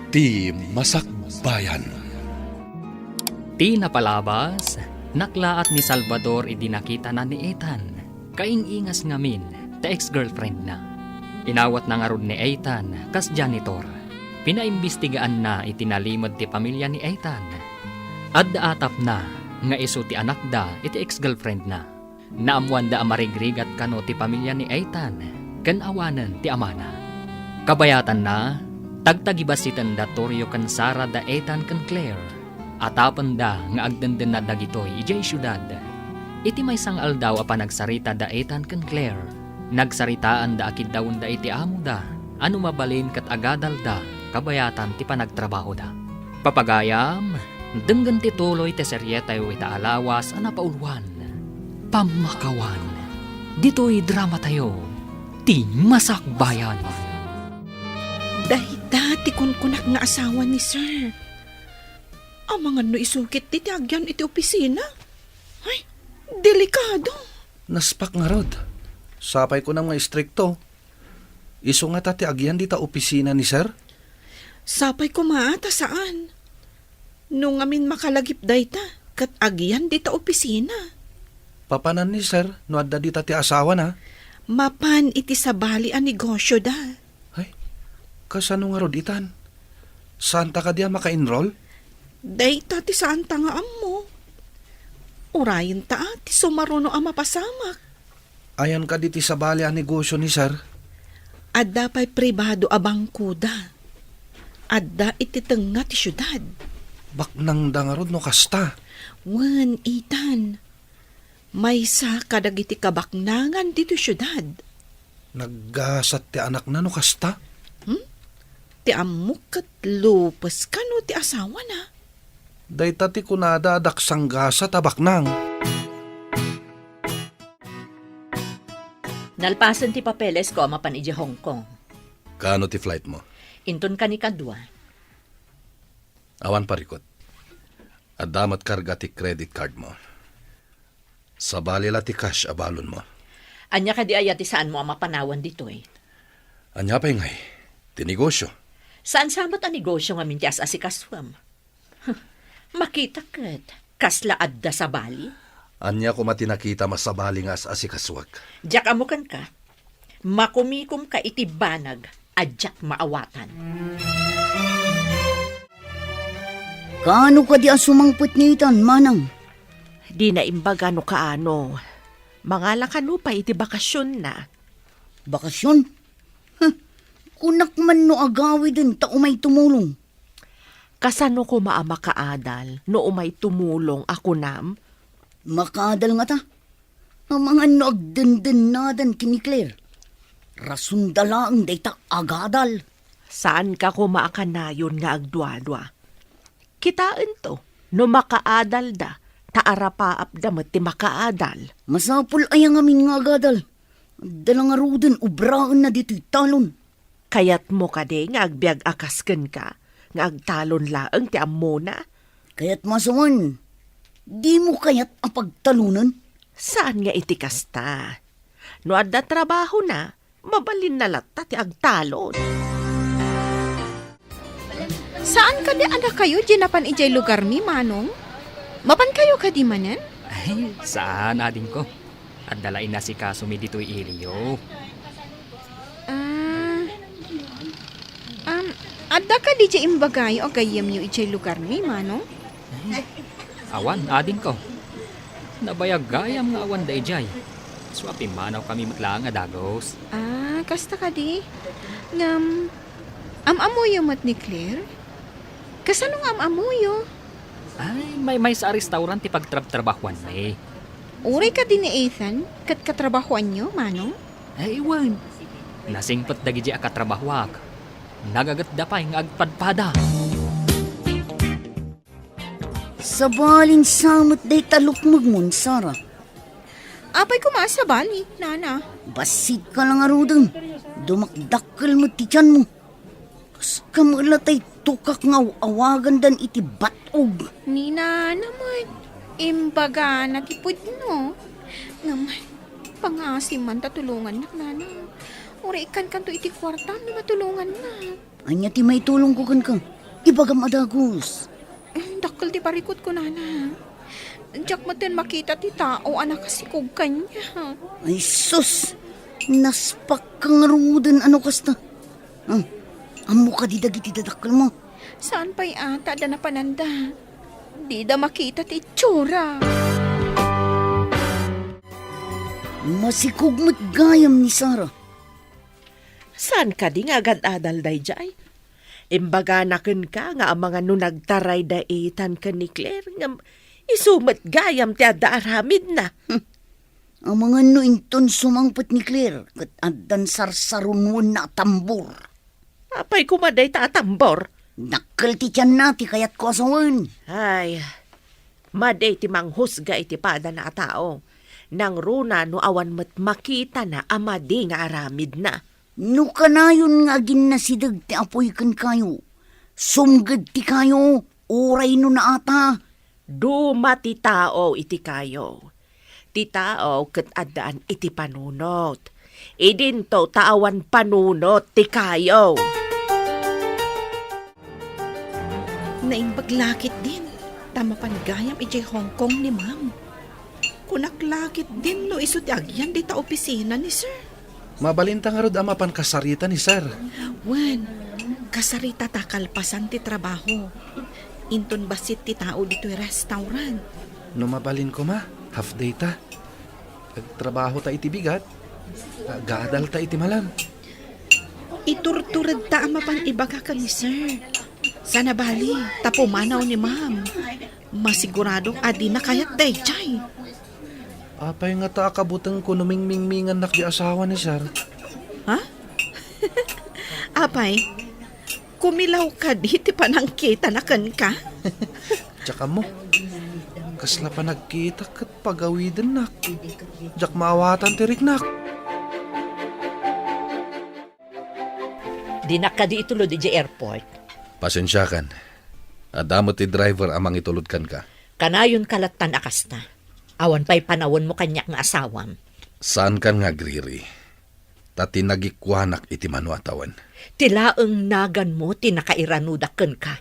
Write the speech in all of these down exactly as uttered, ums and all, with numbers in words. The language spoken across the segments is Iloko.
Ti Masakbayan. Ti napalabas, naklaat ni Salvador idi nakitana ni Ethan. Kaing-ingas ngamin ta ex-girlfriend na. Inawatna ngarud ni Ethan kas janitor. Pinaimbistigaanna iti nalimed ti pamilya ni Ethan. Adda atapna nga isu ti anakda iti ex-girlfriend na. Naammoanda a marigrigat kano ti pamilya ni Ethan ken awanen ti amana. Kabayatanna, tagtagibasitenda Torio ken Sara da Ethan ken Claire. Atapenda nga agdendenna dagitoy idiay siudad. Iti maysa nga aldaw a panagsarita da Ethan ken Claire, nagsaritaanda a kiddawenda iti amoda a no mabalin ket agadalda kabayatan ti panagtrabahoda. Papagayam, denggen ti tuloy ti serietayo ita a lawas a napauluan, Pammakawan. Ditoy dramatayo, Ti Masakbayan. Dayta ti kunkunak nga asawa ni Sir. Amangan no isukit ti, ti agyan iti opisina. Ay, delikado. Naspak ngarud. Sapay ko nga istrikto. Isu ngata ti agyan dita opisina ni Sir? Sapay koma ta saan. No ngamin makalagip dayta, ket agyan dita opisina. Papanan ni Sir no adda dita ti asawana? Mapan iti sabali a negosyoda. Ay, kasano ngarud itan? Saanta kadi a maka-enroll? Dayta ti saanta nga ammo. Urayenta ti sumaruno a mapasamak. Ayan kadi ti sabali a negosyo ni Sir? Adda pay pribado a bangkoda. Adda iti tengnga ti siudad. Baknangda ngarud no kasta? Wen, Ethan. Maysa kadagiti kabaknangan ditoy siudad. Naggasat ti anakna no kasta? Hmm? Ti ammok ket lupes kano ti asawana? Dayta ti kunada a daksanggasat a baknang. Nalpasen ti papelesko a mapan idiay Hong Kong. Kaano ti flight mo? Inton kanikadua. Awan parikut. Adda met karga ti credit card mo. Sabali la ti cash a balon mo. Ania kadi aya ti saanmo a mapanawan ditoy? Ania pay ngay? Ti negosyo. Saan sa met a negosyo ngamin ti as-asikasuem? Huh, makita ket, kasla adda sabali? Ania koma ti nakitam a sabali nga as-asikasuak? Diak ammo kenka. Makumikomka iti banag a diak maawatan. Kaano kadi a sumangpet ni Ethan, manang? Dina imbaga no kaano. Mangala kano pay iti bakasionna. Bakasyon? Huh, kunak man no agawiden ta umay tumulong. Kasano koma a makaadal no umay tumulong a kunam? Makaadal ngata. Amangan no agdendennadan ken ni Claire. Rasonda laeng dayta agadal. Saanka koma a kanayon nga agduadua. Kitaento no makaadalda, ta arapaapda met ti makaadal. Masapul aya ngamin nga agadal? Adda la ngaruden obraenna ditoy talon. Kayatmo kadi nga agbiag a kas kenka, nga agtalon laeng ti ammona? Kayatmo a sawen, dimo kayat a pagtalonen? Saan nga iti kasta. No adda trabahona, mabalinna latta ti agtalon. Saan kadi a dakayo diay napan idiay lugarmi, Manong? Mapankayo kadi manen? Ay, saan, adingko. Adda la inasikasomi ditoy iliyo. Ah, um, adda kadi diay imbagayo a gayyemyo idiay lugarmi, Manong? Awan, adingko. Nabayag gayam nga awan da idiay. So, a pimmanawkami met laeng a dagus. Ah, kasta kadi. Ngem, am-ammoyo met ni Claire? Kasano nga am-ammoyo? Ay, may, maysa a restaurant ti pagtrabtrabahuanmi. Uray kadi ni Ethan, ket katrabahuanyo, Manong? Ay, wen. Nasingpet dagiti a katrabahuak. Nagagetda pay nga agpadpada. Sabalin sa met dayta lukmegmon, Sara. Apay koma a sabali, Nana? Bassit ka la ngaruden. Dumakdakkel met ti tianmo. Kas kamela tay tukak nga aw-awagandan iti bat-og. Ni Nana met, imbagana ti pudno. Ngem, pangaasim man ta tulongannak, Nana. Uray ikkankanto iti kuartam no matulongannak. Ania ti maitulongko kenka? Ibagam a dagus. Eh, dakkel ti parikut kunana. Diak metten makita ti tao a nakasikog kaniak. Ay sus! Naspak ka ngaruden a no kasta. Hmm. Ammo kadi dagiti dadakkelmo? Saan pay a ta adda napananda. Dida makita ti itsura. Masikog met gayam ni Sarah. Saan kadi nga agad-adal daydiay? Imbagana kenka nga amangan no nagtaray da Ethan ken ni Claire, ngem isu met gayam ti adda aramidna. Hmm. Amangan no inton sumangpet ni Claire ket addan sarsarunoenna a tambor. Apay koma dayta a tambor? Dakkel ti tianna ti kayatko a sawen. Ay, madi ti manghusga iti padana a tao. Nangruna no awan met makitana a madi nga aramidna. No kanayon nga aginnasideg ti apoy kenkayo, sumged ti kayo, uray no naata. Duma ti tao iti kayo. Ti tao ket addaan iti panunot. Idinto ta awan panunot ti kayo. Naimbag la ketdin, ta mapan gayam idiay Hong Kong ni Ma'am. Kunak la ketdin no isu ti agyan dita opisina ni Sir. Mabalinta ngarud a mapan kasarita ni Sir. Wen, kasaritata kalpasan ti trabaho. Inton bassit ti tao ditoy restaurant. No mabalin koma, half day ta. Agtrabahota iti bigat, agadalta iti malam. Iturturedta a mapan ibaga ken ni Sir. Sana bali, ta pumanaw ni Ma'am. Masiguradok a dina kayat daydiay. Apay ngata a kabutengko no mingmingmingannak di asawa ni Sir? Ha? Apay, kumilaw kadi ti panangkitana kenka? Diak ammo. Kasla panagkita ket pagawidennak. Diak maawatan ti riknak. Dinak kadi itulod idiay airport. Pasensiakan. Adda met ti driver a mangitulod kenka. Kanayonka lattan a kasta. Awan pay panawenmo kaniak nga asawam. Saankan nga agriri. Ta ti nagikuanak iti mano a tawen. Ti laeng naganmo ti nakairanudak kenka.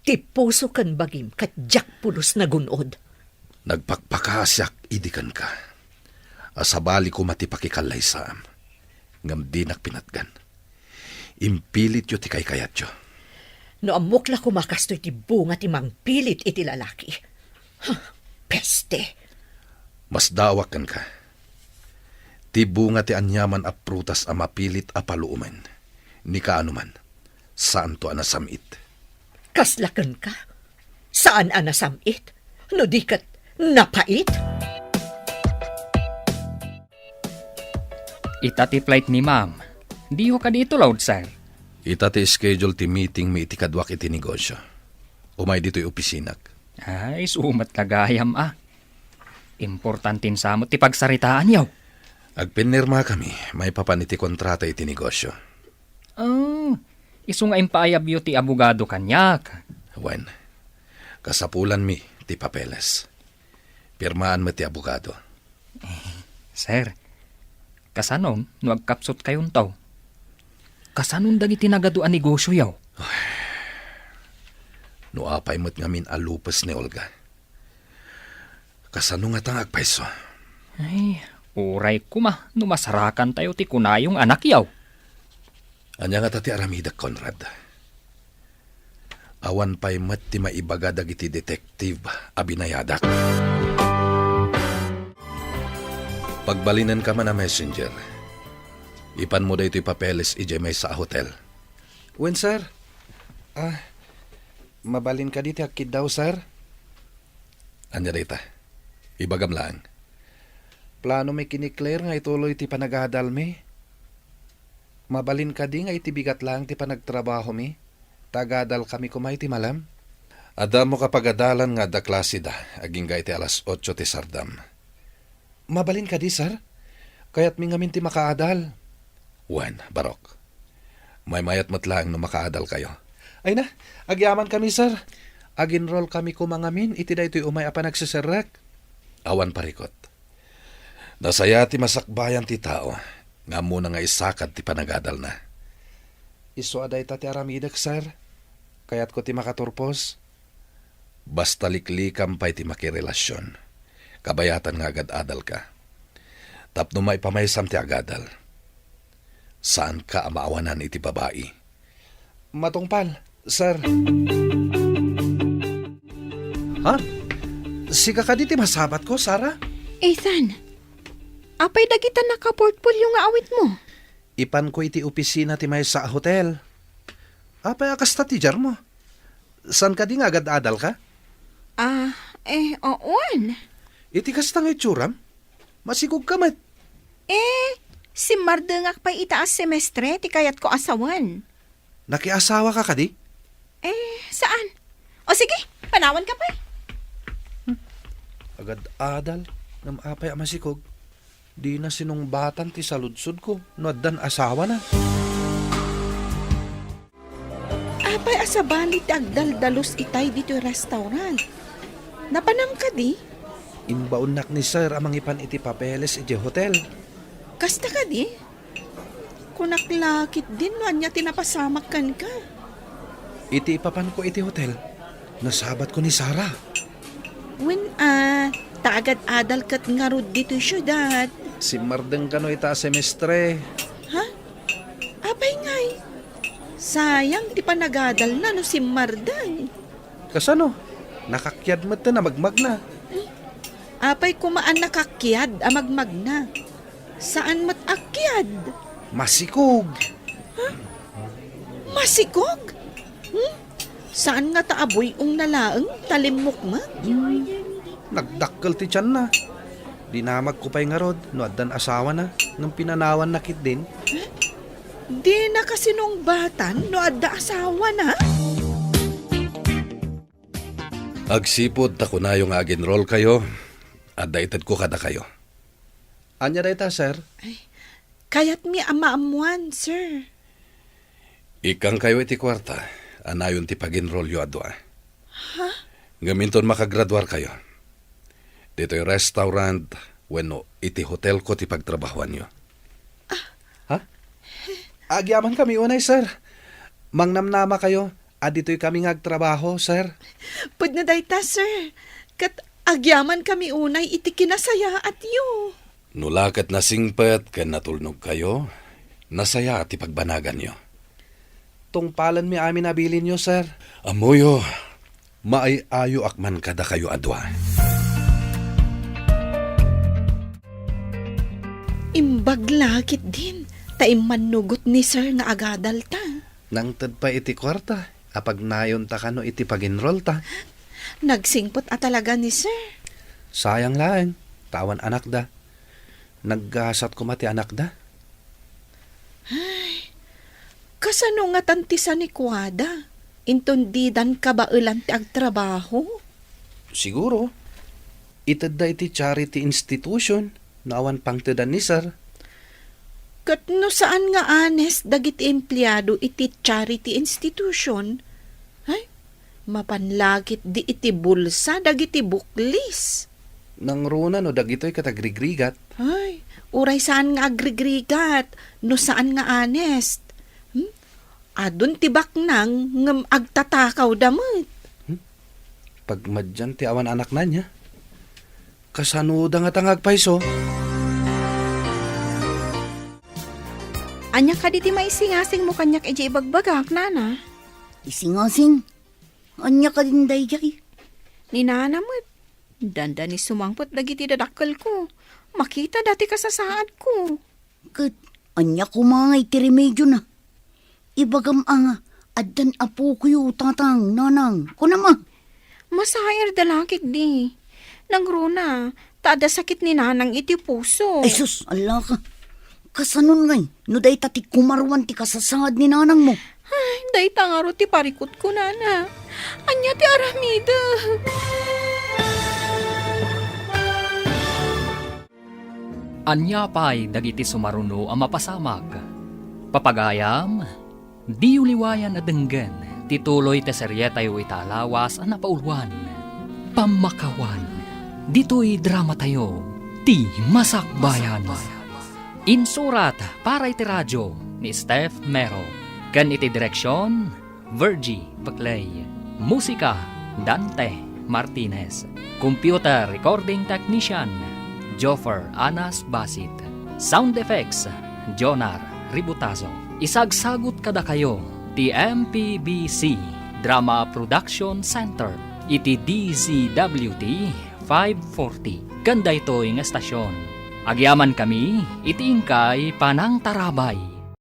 Ti puso ken bagim ket diak pulos nagun-od. Nagpakpakaasiak idi kenka. A sabali koma ti pakikallaysaam, ngem dinak pinatgan. Impilityo ti kaykayatyo. No ammok la koma kastoy ti bunga ti mangpilit iti lalaki. Huh, peste! Masdaawak kenka. Ti bunga ti aniaman a prutas a mapilit a paluomen. Ni kaano man, saanto a nasam-it. Kasla kenka? Saan a nasam-it? No di ket napait? Ita ti flight ni Ma'am. Diyo kadi itulod, sir? Ita ti schedule ti meeting mi iti kaduak iti negosyo. Umay ditoy opisinak. Ay, sumat la gayam a. Importante sa met ti pagsaritaanyo. Agpinirmakami maipapan iti kontrata iti negosyo. Oh, isu nga impaayabyo ti abogado kaniak. Wen, kasapulanmi ti papeles. Pirmaan met ti abogado. Sir, kasanon no agkapsutkayonto? Kasanon dagiti nagadu a negosioyo? No apay met ngamin a lupes ni Olga. Kasano ngata nga agpayso? Ay, uray koma no masarakantayo ti kunayo nga anakyo. Ania ngata ti aramidek, Conrad? Awan pay met ti maibaga dagiti detective a binayadak. Pagbalinenka man a messenger. Ipanmo daytoy papeles idiay maysa a hotel. Wen, sir. Ah, mabalin kadi ti agkiddaw, sir? Ania dayta? Ibagam laeng. Planomi ken ni Claire nga ituloy ti panagadalmi. Mabalin kadi nga iti bigat laeng ti panagtrabahomi, ta agadalkami koma iti malem? Adda ammo kapagadalan nga adda klaseda agingga iti alas otso ti sardam. Mabalin kadi, sir? Kayatmi ngamin ti makaadal. Wen, barok. Maymayat met laeng no makaadalkayo. Ay na, agyamankami, sir. Ag-enrollkami koma ngamin iti daytoy umay a panagseserrek. Awan parikut. Nasaya ti masakbayan ti tao nga ammona nga isakad ti panagadalna. Isu a dayta ti aramidek, sir. Kayatko ti makaturpos. Basta liklikam pay ti makirelasion. Kabayatan nga agad-adalka. Tapno maipamaysam ti agadal, saanka a maawanan iti babai. Matungpal, sir. Ha? Sika kadi ti masabatko, Sarah? Ethan, apay dagita nakaportfolio nga awitmo? Ipanko iti opisina ti maysa a hotel. Apay a kasta ti diarmo? Saan kadi nga agad-adalka? Ah, eh, wen. Iti kasta nga itsuram? Masikogka met. Eh, simmardengak pay ita a semestre ti kayatko a sawen. Nakiasawaka kadi? Eh, saan? O sige, panawanka pay. Agad-adal, ngem apay a masikog? Dina sinungbatan ti saludsodko no addan asawana. Apay a sabali ti agdaldalus itay ditoy restaurant? Napanam kadi? Imbaonnak ni sir a mangipan iti papeles idiay hotel. Kasta kadi? Kunak la ketdin no ania ti napasamak kenka. Iti ipapanko iti hotel, nasabatko ni Sarah. Wen a, ta agad-adal ket ngarud ditoy siudad. Simmardeng kano ita a semestre. Ha? Apay ngay? Sayang ti panagadalna no simmardeng. Kasano? Nakakiad met a magmagna. Apay koma a nakakiad a magmagna? Saan met a kiad. Masikog. Ha? Masikog? Hmm? Saan ngata a buy-ong na laeng ta limmukmuk? Nagdakkel ti tianna. Dinamagko pay ngarud no addan asawana, ngem pinanawanna ketdin. Dina kasinungbatan no adda asawana? Agsipud ta kunayo nga ag-enrollkayo, adda itedko kadakayo. Ania dayta, sir? Ay, kayatmi a maammuan, sir. Ikkangkayo iti kuarta a nayon ti pag-enrollyo a dua. Ha? Ngem inton makagraduarkayo, ditoy restaurant wenno iti hotelko ti pagtrabahoanyo. Ha? Agyamankami unay, sir. Mangnamnamakayo a ditoy kami nga agtrabaho, sir. Pudno dayta, sir. Ket agyamankami unay iti kinasayaatyo. No la ket nasingpet ken natulnogkayo, nasayaat ti pagbanaganyo. Tungpalenmi amin a bilinyo, sir. Ammoyo, maay-ayoak man kadakayo a dua. Imbag la ketdin ta immannugot ni sir nga agadalta. Nangted pay iti kuarta a pagnayonta kano iti pag-enrollta. Nagsingpet a talaga ni sir. Sayang laeng, ta awan anakda. Naggasat koma ti anakda. Ay, kasano ngatan ti sanikuada? Inton didan kabaelan ti agtrabaho? Siguro, itedda iti charity institution no awan pangtedan ni sir. Ket no saan nga honest dagiti empleado iti charity institution, ay, mapan la ketdi iti bulsa dagiti buklis. Nangruna no dagitoy ket agrigrigat. Ay, uray saan nga agrigrigat, no saan nga honest. Hmm? Adun ti baknang ngem agtatakawda met. Hmm? Pagmadian ti awan anakna nia? Kasanoda ngata nga agpayso? Ania kadi ti maisingasingmo kaniak idiay ibagbagak, nana? Isingasing? Ania kadin daydiay? Ni nana met. Dandani sumangpet dagiti dadakkelko. Makitada ti kasasaadko. Ket ania koma ngay ti remediona? Ibagam a nga, addan apokoyo, tatang, nanang. Kunam a. Masairda la ketdi. Nangruna, ta adda sakit ni nanang iti puso. Ay sus, allaka. Kasanon ngay, no dayta ti kumaruan ti kasasaad ni nanangmo? Ay, dayta ngarud ti parikutko, nana. Ania ti aramidek? Ania pay dagiti sumaruno a mapasamak? Papagayam, diyo liwayan a denggen ti tuloy ti serietayo ita a lawas a napauluan, Pammakawan, ditoy dramatayo, Ti Masakbayan. Insurat para iti radio ni Steph Mero, ken iti direksion, Virgie Peclay. Musika, Dante Martinez. Computer Recording Technician, Joffer Anas Basit. Sound Effects, Jonar Ributazo. Isagsagut kadakayo ti M P B C Drama Production Center iti D Z W T five forty. Ken daytoy nga estasion, agyamankami iti inkay panangtarabay.